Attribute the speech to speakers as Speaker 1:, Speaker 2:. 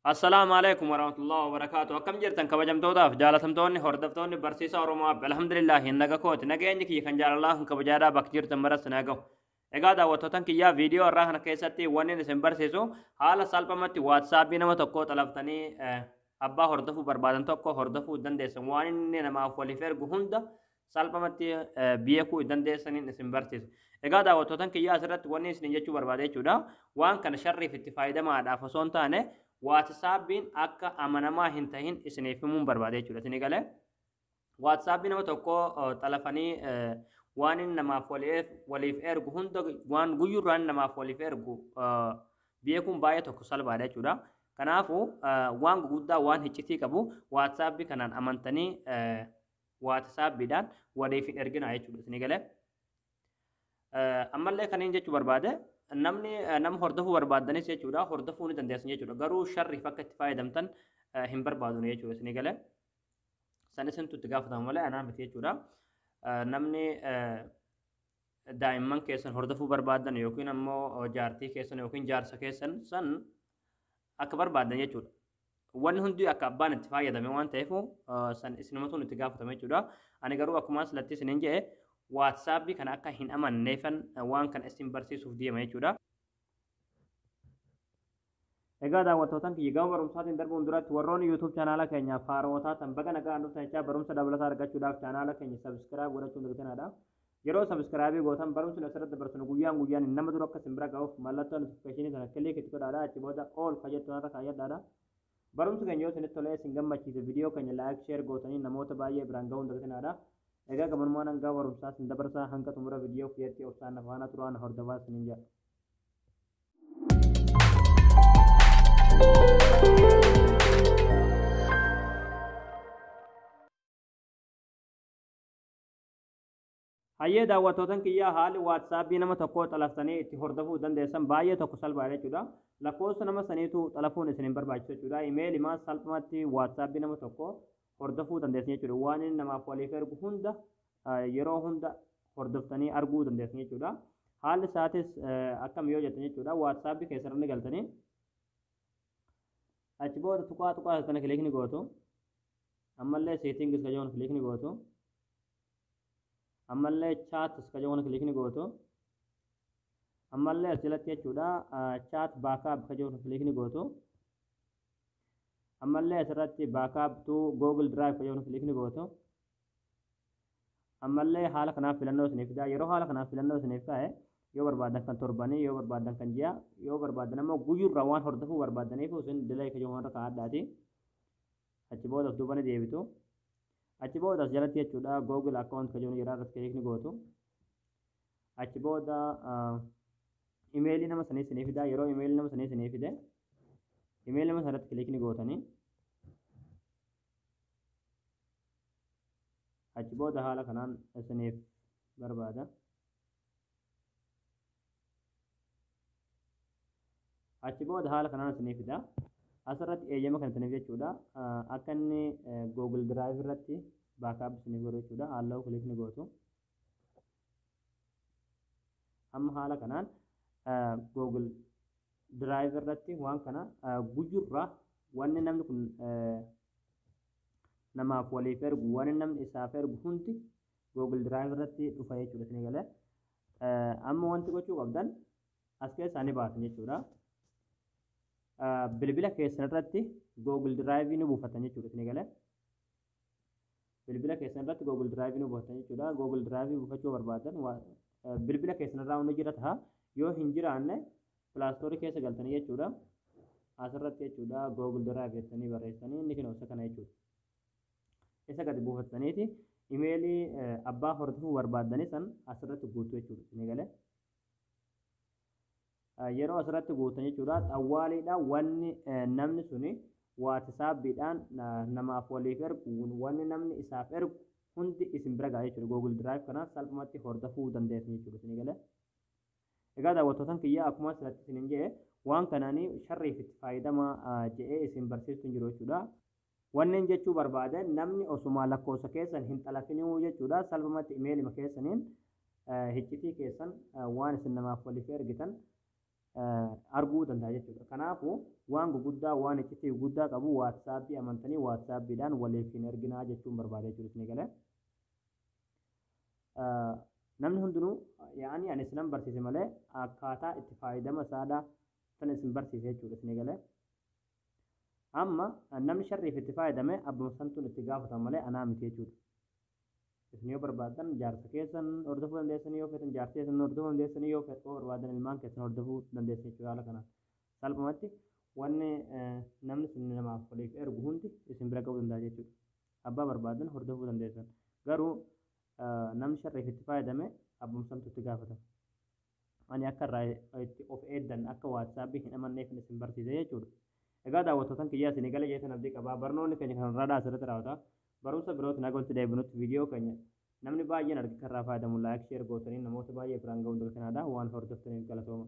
Speaker 1: Assalaamu alaikum warahmatullahi wabarakatuh. Akkam jirtan kabajamtootaaf jaalatamtoonni hordoftoonni barsiisa Oromoo Abbi? Alhamdulillah, naga kooti. Nageenyi kiyya kan jaalalaa kan kabajaadhaa bakka jirtan maras na gahu. Egaa daawwattootan kiyyaa, viidiyoo irraa kana keessatti wanni isin barsiisu haala salphumatti WhatsAppii nama tokkoo xalaftanii abbaa hordofuu barbaadan tokko hordofuu dandeessan, waan inni namaaf waliif ergu hunda salphumatti beekuu dandeessaniin isin barsiisa. Egaa daawwattootan kiyyaa, asirratti wanni isin jechuu barbaade jechuudha. Waan kana sharriif itti fayyadamaadhaaf osoo hin taane, WhatsAppiin akka amanamaa hin tahin isiniif himuun barbaade jechuudha. Isinii galee, WhatsAppii nama tokko xalafanii waan inni namaaf waliif ergu hunda, waan guyyurraa inni namaaf waliif ergu beekuun baay'ee tokko salphaadha jechuudha. Kanaafuu waan guguddaa, waan hiccitii qabu WhatsAppii kanaan amantanii WhatsAppiidhaan waliif hin ergina jechuudha. Isinii galee, ammallee kanneen jechuu barbaade, namni nama hordofuu barbaaddanis jechuudha, hordofuu ni dandeessan jechuudha. Garuu sharriif akka itti fayyadamtan hin barbaadu jechuudha. Isinii galee, san isintu itti gaafatama malee anaa miti jechuudha. Namni daa'imman keessan hordofuu barbaadan yookiin ammoo jaartii keessan yookiin jaarsa keessan san akka barbaadan jechuudha. Wanni hundi akka abbaan itti fayyadame waan ta'eef, san isinumatu itti gaafatama jechuudha. Ani garuu akkuma asirratti isiniin jedhe, WhatsAppii kana akka hin amanneefan waan kana isin barsiisuuf deema jechuudha. Egaa daawwattootan kiyya, gama barumsaatiin darbuun duratti warroonni YouTube chaanaala keenyaaf haarawaa taatan baga nagaan dhuftan jechaa, barumsa dabalataa argachuudhaaf chaanaala keenya subscribe godhachuun dagatinaa. Yeroo subscribe gootan barumsi nu asirratti dabarsinu guyyaan guyyaan nama dura akka isin bira ga'uuf mallattoo notification sana click itti godhaadha. Achi booda all ka jettu irra kaayyadhaadha. Barumsi keenya yoo isinitti tolee isin gammachiise, viidiyoo keenya like, share gootanii namoota baay'ee biraan ga'uun dagatinaadha. Egaa gabanumaan hanga barumsaa isin dabarsaa, hanga xumura viidiyoo kiyyatti obsaan na faana turaan hordofaa isiniin jedha. Hayyee daawwattootan kiyyaa, haalli WhatsAppii nama tokkoo xalaftanii itti hordofuu dandeessan baay'ee tokko salphaadha jechuudha. Lakkoofsa nama saniitu xalafuun isin hin barbaachisu jechuudha. Imeelimaa salphumatti WhatsAppii nama tokkoo hordofuu dandeessan jechuudha. Waan inni namaaf waliif ergu hunda yeroo hunda hordoftanii arguu dandeessan jechuudha. Haalli isaatis akkam yoo jettan jechuudha. WhatsAppii keessan ni galtanii, achi booda tuqaa tuqaa sana click ni gootu. Ammallee settings ka jedhamu click ni gootu. Ammallee chats ka jedhamu click ni gootu. Ammallee as jalatti jechuudha, chat backup ka jedhamu click ni gootu. Ammallee asirratti backup to Google Drive ka jedhamu click ni gootu. Ammallee haala kanaaf filannoo isiniif fidaa. Yeroo haala kanaaf filannoo isiniif kaa'e, yoo barbaadan kan torbanii, yoo barbaadan kan ji'a, yoo barbaadan ammoo guyyurraa waan hordofuu barbaadaniif isin daily ka jedhamu irra kaa'adhaati. Achi booda of duuba ni deebitu. Achi booda as jalatti jechuudha, Google account ka jedhamu jira, irratti click ni gootu. Achi booda imeelii nama sanii isinii fida. Yeroo imeelii nama sanii isinii fide, imeelii nama sanatti click ni gootanii. Achi booda haala kanaan isiniif barbaada. Achi booda haala kanaan isinii fida. Asirratti eeyyama kan isiniif jechuudha. Akka inni Google Drive irratti backup isiniif godhu jechuudha. Allow click ni gootu. Amma haala kanaan Google Drive irratti waan kana guyyurraa wanni namni kun namaaf waliif ergu, wanni namni isaaf ergu hundi Google Drive irratti dhufa jechuudha isinii galee. Amma wanti gochuu qabdan as keessaa ni baatan jechuudha. Bilbila keessan irratti Google Drive ni buufatan jechuudha isinii galee. Bilbila keessan irratti Google Drive ni buufatan jechuudha. Google Drive buufachuu barbaadan bilbila keessan irraa ni jira ta'a. Yoo hin jiraanne Play Store keessa galtanii jechuudha. Asirratti jechuudha, Google Drive jettanii barreessanii inni kinoo isa kana jechuudha. Isa gadi buufattaniiti imeelii abbaa hordofuu barbaaddanii san asirratti guutuu jechuudha. Isinii galee, yeroo asirratti guutan jechuudha, xawwaaliidha, wanni namni suni WhatsAppiidhaan namaaf waliif ergu, wanni namni isaaf ergu hundi isin bira ga'a jechuudha. Google Drive kana salphumatti hordofuu dandeessan jechuudha. Isinii galee. Egaa daawwattootan kiyya, akkuma asirratti isiniin jedhe, waan kanaanii sharriif itti fayyadama jedhee isin barsiistu hin jiru jechuudha. Wanneen jechuu barbaade, namni osuma lakkoofsa keessan hin xalafinuu jechuudha, salphumatti imeelima keessaniin hiccitii keessan, waan isin namaaf waliif ergitan arguu danda'a jechuudha. Kanaafuu waan guguddaa, waan iccitii guguddaa qabu WhatsAppii amantanii WhatsAppiidhaan waliif hin erginaa jechuun barbaada jechuudha isinii galee. Namni hundinuu yaa'anii ani isinan barsiise malee akkaataa itti fayyadama isaadhaa tan isin barsiise jechuudha isinii galee. Amma namni sharriif itti fayyadame abbuma santuun itti gaafatama malee anaa miti jechuudha. Isin yoo barbaaddan jaarsa keessan hordofuu dandeessanii, yoo feetan jaarsa keessan hordofuu dandeessanii, yoo barbaadan ilmaan keessan hordofuu dandeessan jechuudha haala kanaan. Salphumatti wanni namni sun namaaf waliif ergu hundi isin bira ga'uu danda'a jechuudha. Abbaa barbaadan hordofuu dandeessan. Garuu namni sharriif itti fayyadame abbuma santu itti gaafatama. Ani akka irraa itti of eeggan, akka WhatsAppii hin amanneef isin barsiise jechuudha. Egaa daawwattootan kiyyaa, isinii gala jeetan abdii qabaa. Barnoonni keenya kan irraa asirratti raawwata. Barumsa birootti naga walitti deebinutti viidiyoo keenya namni baay'een arge kan irraa fayyadamu like, share gootanii namoota baay'ee biraan ga'uun dagatinaa. Waan hordoftaniif galatooma.